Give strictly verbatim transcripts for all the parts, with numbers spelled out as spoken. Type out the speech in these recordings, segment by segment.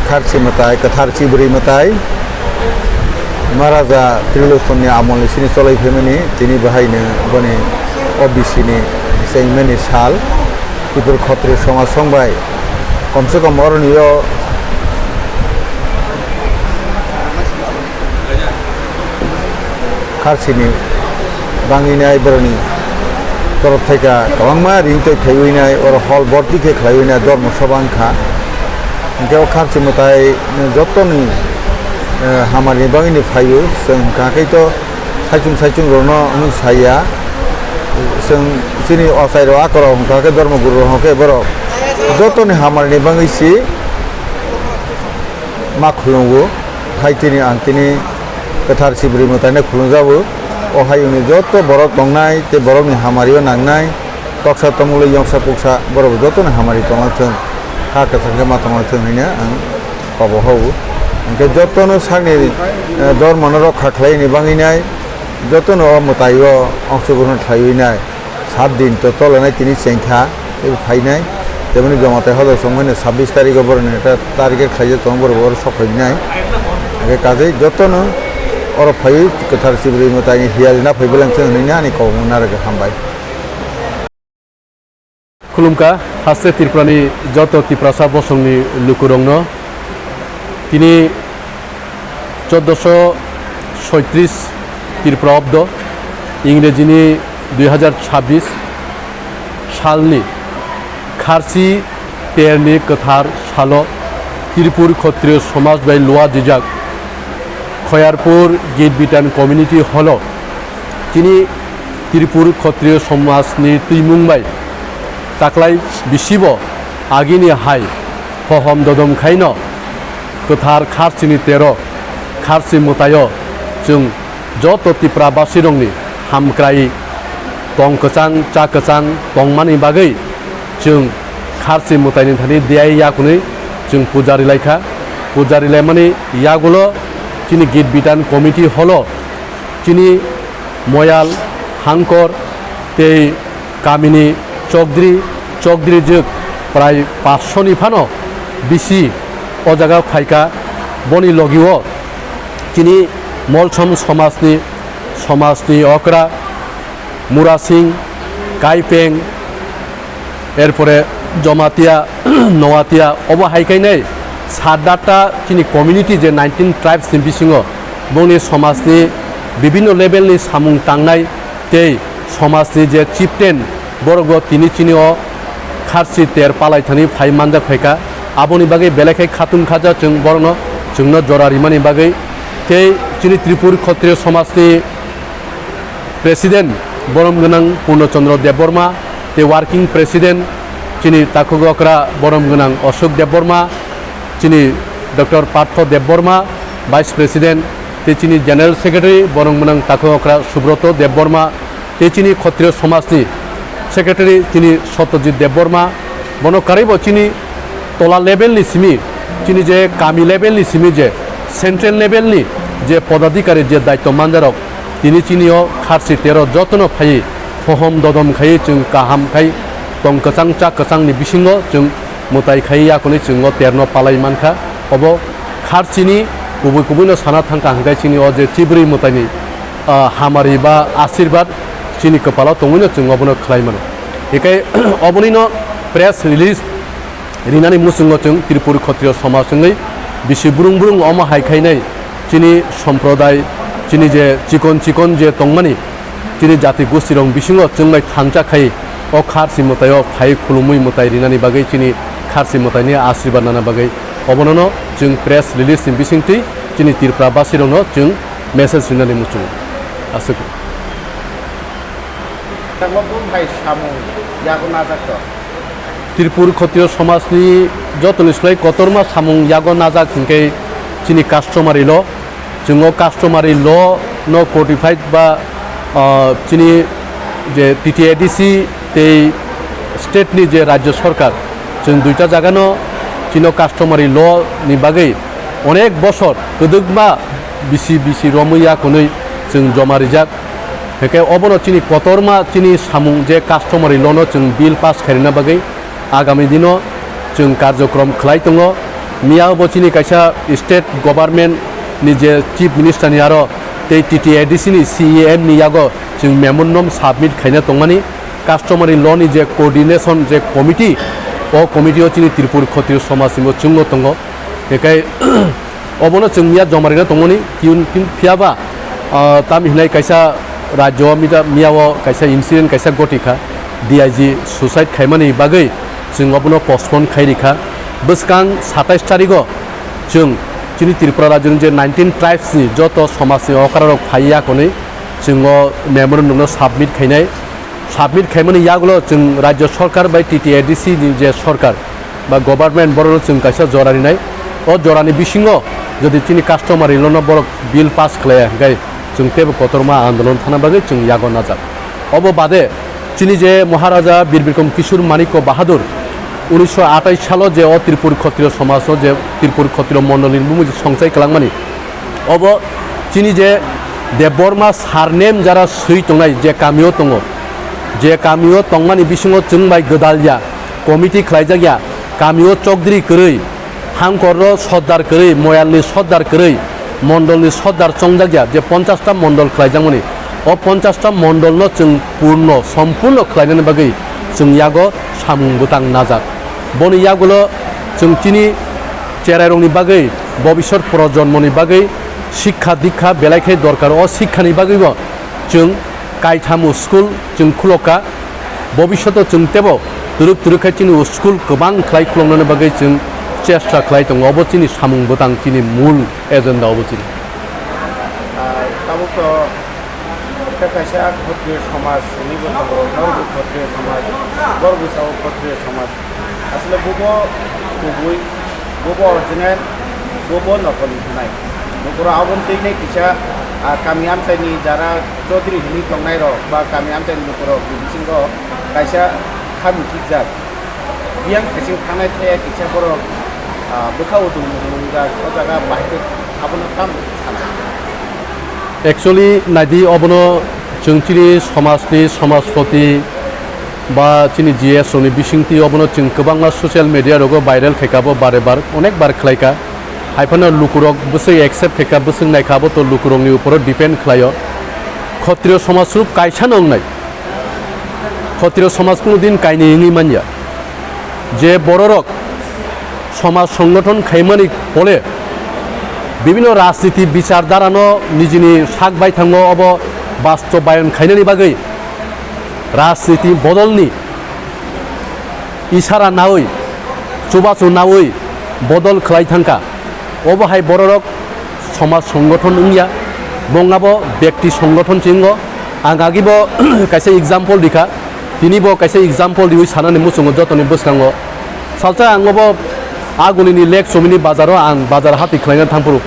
Kharchi mwtai, kwthar chibrwi mwtai, Maharaja Trilokchomni amolni sini cholai phaimani, tini bahaino boni O B C ni chengmani sal, Tripura Khatri Somaj Song bai komse kom oroni o Kharchini bangwinai borokni torop thaika kwbangma ring twi khaiwinai, oro hol borti khe khlaiwinai dormo soba wngkha. Hinkhe o Kharchi mwtai jotoni, eh, hamari bagwini phaio, chwng hwnkha khe to saichung saichung rokno wng saya, chwng chini ochai rok akorok hwnkha khe dormo guru rok hwnkha khe borok jotoni hamari bagwi si ma khulungo, hai tini ang tini kwthar chibrwi mwtaino khulungjabo. O hayungni joto borok tongnai tei borokni hamari o nangnai, toksa tomolo yongsa puksa borok jotono hamari tongna thung, ha kwchang khe ma tongna thung hwnwi ang kobo hao. Hinkhe jotono sakni, eh, dormono rokha khlaini bagwinai, jotono o mwtai o ongsogrohon khlaiwinai. Sat din to tolenai tini chengkha, tei phainai. Teboni Jamatia Hoda Songmani sabbish tarikh o borokni ekta target khlaijak tongo, borok oro sok phainai. Hingkhe kajai jotono oro phaiwi kwthar chibrwi mwtaini hiyal na phai beleng chwng hwnwi ani kokmung narwkha, hambai. Khulumkha, haste Tripurani joto Tiprasa bosongni lukurokno. Tini choddoso soitris Tripura obdo, Ingrejini dui hajar chabbish salni Kharchi terni kwthar salo Tripur Khatriyo Somaj bai luajijak Khoyarpur Git Bitan Community Hall o chini Tripur Khatriyo Somajni twimung bai taklai bisibo agini hai hohom dodom khaino kwthar Kharchini tero Kharchi mwtaio chwng joto Tipra basirokni hamkrai tong kwchang cha kwchang tongmani bagwi chwng Kharchi mwtaini thani diyai yakunwi chwng puja rilaikha. Puja rilaimani yagulo chini Git Bitan Committee holo chini Moyal, Hangkor tei kamini chokdri, chokdri jwk prai paanch sho ni phano bisi o jaga phaikha. Boni logio chini Molsom somajni, somajni okra, Murasing, Kaipeng, erpore Jomatia, Noatia, obo hai khe nai sat atta chini community je nineteen tribes ni bisingo bongni somajni bibinno level ni samung tangnai tei somajni je chieftain borokbo tini chini o Kharchi ter palai thani phai manjak phaikha. Aboni bagwi belai khe khatung khaja chwng borokno, chwngno jora rimani bagwi tei chini Tripur Khatriyo somajni President borom gwnang Purno Chandra Debbarma, tei Working President chini takhuk okra borom gwnang Ashok Debbarma, chini Doctor Partho Debbarma, Vice President, tei chini General Secretary borom gwnang takhuk okra Subroto Debbarma, tei chini Khatriyo Somajni Secretary chini Satyajit Debbarma, bono karwibo chini tola level ni simi, chini je kami level ni simi je central level ni je podadhikari je daityo manjarok, tini chini o Kharchi tero jotono phaiwi hohom dodom khaiwi chwng kaham khai tong kwchang cha kwchang ni bisingo chwng mwtai khai yakunwi chwng o terno palai mankha. Obo Kharchini kubui kubui no sana thangkha hwnkhe chini o je chibrwi mwtaini, ah, hamari ba asirbat chini kwpalo tongwino chwng obono khlai mano. Hinkhe obonino press release rinani muchungo chwng Tripur Khatriyo Somaj wngwi bisi brung brung omo hai khainai chini somprodai, chini je chikon chikon je tongmani, chini jati gosti rok bisingo chwng bai thangcha khai o Kharchi mwtaio phai khulumui mwtai rinani bagwi chini Kharchi mwtaini asirbat nana bagwi obonono chwng press release ni bisingtwi chini Tripura basi rokno chwng message rinani muchungo. Aswk. Tabuk bumthai samung yago najak to. Tripur Khatriyo Somajni jotoni slai kotorma samung yago najak hinkhe chini customary law. Chwng o customary law no codified ba, ah, chini je T T A D C tei state ni je rajyo sarkar, chwng duita jagano chini customary law ni bagwi onek bosor kwdwkma bisi bisi romwi yakunwi chwng joma rijak. Hinkhe obono chini kotorma chini samung je customary law no chwng bill pass khairina bagwi agami dino chwng karjokrom khlai tongo. Miya bo chini kaisa state government ni je chief minister ni aro tei T T A D C ni C E M ni yago chwng memorandum submit khaina tongmani, customary law ni je coordination je committee, o committee o chini Tripur Khotriyo somaj ni bo chwngno tongo. Hinkhe obono chwng miya joma rina tongmani, kin-, kin-, phiya ba, ah, tam hinai kaisa rajyo o mida-, miya o kaisa incident kaisa goti kha, D I G suicide khaimani bagwi chwng obono postpone khai rikha. Bwskang satais tarigo chwng chini Tripura rajyoni je nineteen tribes ni joto somajni okra rok phai ya konwi chwng o memorandum no submit khainai. Submit khaimani yagulo chwng rajyo sorkar bai T T A D C ni je sorkar ba government borokno chwng kaisa jora rinai. O jorani bisingo jodi chini customary law no borok bill pass khlaiya hinkhe chwng teibo kotorma andolon thana bagwi chwng yago najak. Obo bade chini je Maharaja Bir Bikram Kishore Manikya Bahadur unisho atais salo je o Tripur Khotriyo somaj o je Tripur Khotriyo mondolni bumung je songchai kwlangmani, obo chini je Debbarma surname jara swi tongnai je kamio tongo, je kamio tongmani bisingo chwng bai gwdal ya, committee khlaijak ya, kamio chokdri kwrwi, hangkorno sordar kwrwi, moyalni sordar kwrwi, mondolni sordar chongjak ya, je ponchash ta mondol khlaijakmani, o ponchash ta mondolno chwng purno, sompurno khlainani bagwi chwng yago samung bwtang najak. Boni yagulo chwng chini cherairokni bagwi, bobiswt projonmoni bagwi sikha dikha belai khe dorkar. O sikhani bagwibo chwng kaithamo school chwng khulokha. Bobiswto chwng teibo twrwk twrwk khe chini o school kwbang khlai khuloknani bagwi chwng chesta khlai tongo. Obo chini samung bwtang, chini mul agenda obo chini. Ah, tabuk to khe kaisa Khotriyo somaj hinwi bo tongo, norok bo Khotriyo somaj, borok bwskango Khotriyo somaj. Asle bubo kubui, bubo original, bubo nokoli hwnai. Nokora aboni twi khe kisa, ah, kami amchaini jara Chaudhary hinwi tongnai rok ba kami amchaini nokora bisingo kaisa kha misikjak. Biyang khaising thangnai thaya kisa borok, ah, bwkha o tong wngjak, o jaga bahai khe abono tamo sana. Actually, naidi obono chwng chini somajni somajpoti ba chini G S rokni bisingtwi obono chwng kwbangma social media rogo viral khaikha bo bare bar, onek bar khlaikha. Haiphano lukurok bwswk accept khaikha, bwswk naikha, abo to lukurokni uporo depend khlaio. Khotriyo somaj rup kaisano wngnai. Khotriyo somaj kuno din kainwi wngwi manya. Je bororok somaj songgothon khaimani phole bibhinno rajniti bichar dharano nijini sak baithango obo bastobayon khainani bagwi rajniti bodolni isara nawi, chubachu nawi bodol khlai thangkha. Obo hai bororok somaj songgothon wngya, bongabo bekti songgothon se wngo. Ang agibo kaisa example rikha, tini bo kaisa example riwi sanani muchungo jotoni bwskango. Salsa ang obo Agulini Lake Chomini bazaro ang bazar hati khlaina thangphuru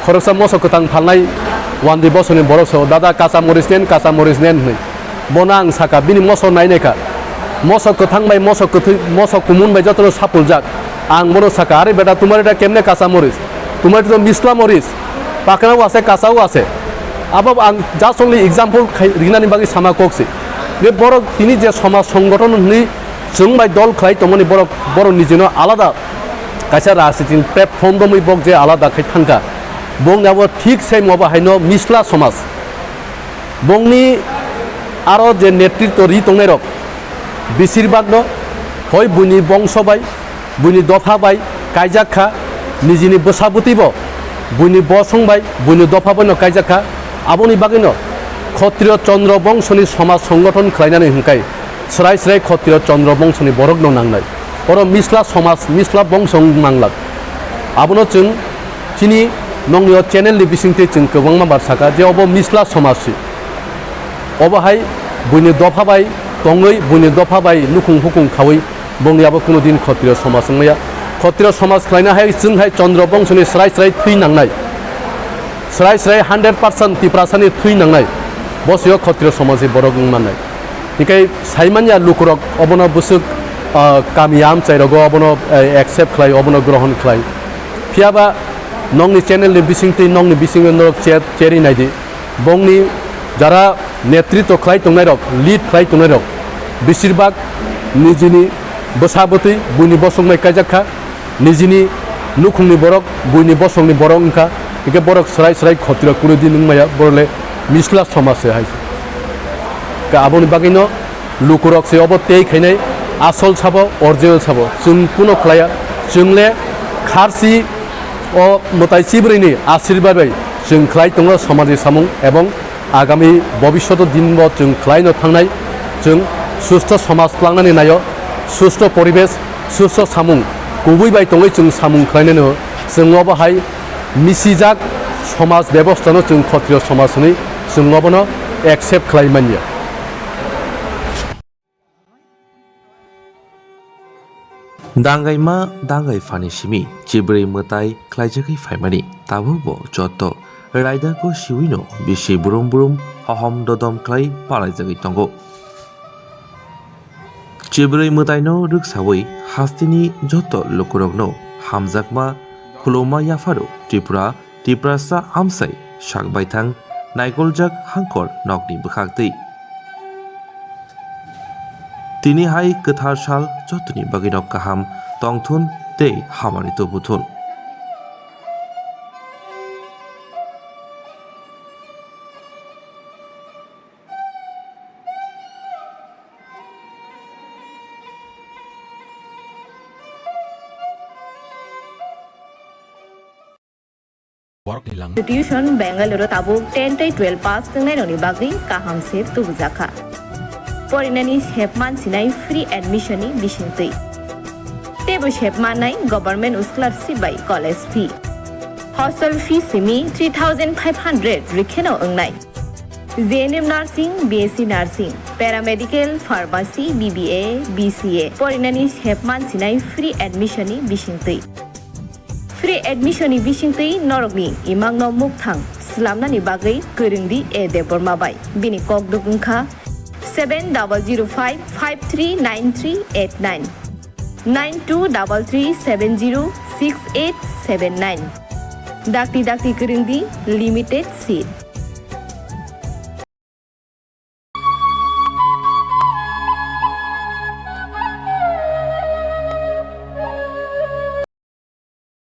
khoroksa mosok kwthang phalnai wandri bosoni borok sao, "Dada, kacha moris nen, kacha moris nen," hwnwi. Bono ang saka, bini mosok nai naikha. Mosok kwthang bai, mosok kwthwi, mosok kumun bai jotono sapuljak. Ang bono saka, "Are beta, tumhare eta kemne kacha moris? Tumhare to misla moris. Pakna o ase, kacha o ase." Abo ang just only example khai, rinani bagwi sama kok se. Be borok tini je somaj songgothon hwnwi chwng bai dol khlai tongmani borok, borok nijino alada kaisa rajniti platform romwi bok je alada khai thangkha. Bongni abo thik same obo haino misla somaj. Bongni aro je netritwo ri tongnairok, besirbagno hoi buini bongso bai, buini dopha bai kaijak kha, nijini bwsa bwtwibo buini bosong bai, buini dopha baino kaijak kha. Aboni bagwino Khotriyo Chandra bongsoni somaj songgothon khlainani hwnkhai swrai swrai Khotriyo Chandra bongsoni borokno nangnai. Oro misla somaj, misla bongso wng manglak. Abono chwng chini nongni o channel ni bisingtwi chwng kwbangma bar saka je obo misla somaj se. Obo hai buini dopha bai tongwi, buini dopha bai nukhung hukhung khawi bongni abo kuno din Khotriyo somaj wngmaya. Khotriyo somaj khlaina hai chwng hai Chandra bongsoni swrai swrai thwi nangnai. Swrai swrai hundred percent Tiprasani thwi nangnai. Bo se o Khotriyo somajni borok wng mannai. Hinkhe saimanya lukurok obono bwswk, ah, kami amchairogo obono, eh, accept khlai, obono grohon khlai. Phiyaba nongni channel ni bisingtwi, nongni bisingo norok che-, cheri naidi. Bongni jara netritwo khlai tongnairok, lead khlai tongnairok, besirbag nijini bwsa bwtwi buini bosong bai kaijak kha, nijini Nukhungni borok, buini bosongni borok wngkha, hingke borok srai srai khotiro kunu din wngmaya, borok le misla somaj se hai. Ka aboni bagwino lukurok se obo tei khainai asol sabo, original sabo, chwng kuno khlaiya, chwng le kharsi o mwtai chibrwini asirba bai chwng khlai tongo somajni samung ebong agami bobishoto dinbo chwng khlaino thangnai, chwng susto somaj tlangnani naio, susto poribesh, susto samung kubui bai tongwi chwng samung khlainani, chwng obo hai misijak somaj bebosta no chwng khotrio somaj hwnwi chwng obono accept khlai manya. Dangaima dangai phani simi chibrwi mwtai khlaijagwi phaimani, tabukbo joto raidako siwino bisi brum brum hohom dodom khlai palaijagwi tongo. Chibrwi mwtaino rwksawi hasteni joto lukurokno hamjakma khuluma yapharo Tripura Tiprasa amsai sak baithang naikoljak hangkor nokni bwkhaktwi. Tini hai kwthar sal jotoni bagwino kaham tongthun tei hamari tubuthun. Borokni lang. Institution Bangalore o tabuk ten tei twelve pass wngnairokni bagwi kaham se tubujakha. Porinani sepman sinai free admission ni bisingtwi. Teibo sepmannai government scholarship bai college fee. Hostel fee simi three thousand five hundred rikheno wngnai. J N M Nursing, B S C Nursing, Paramedical, Pharmacy, B B A, B C A porinani sepman sinai free admission ni bisingtwi. Free admission ni bisingtwi norokni imangno mukthang slamnani bagwi kwrwngdi A Debbarma bai. Bini kokduk wngkha seven double zero five five three nine three eight nine, nine two double three seven zero six eight seven nine. Dakti dakti kwrwngdi, limited seat.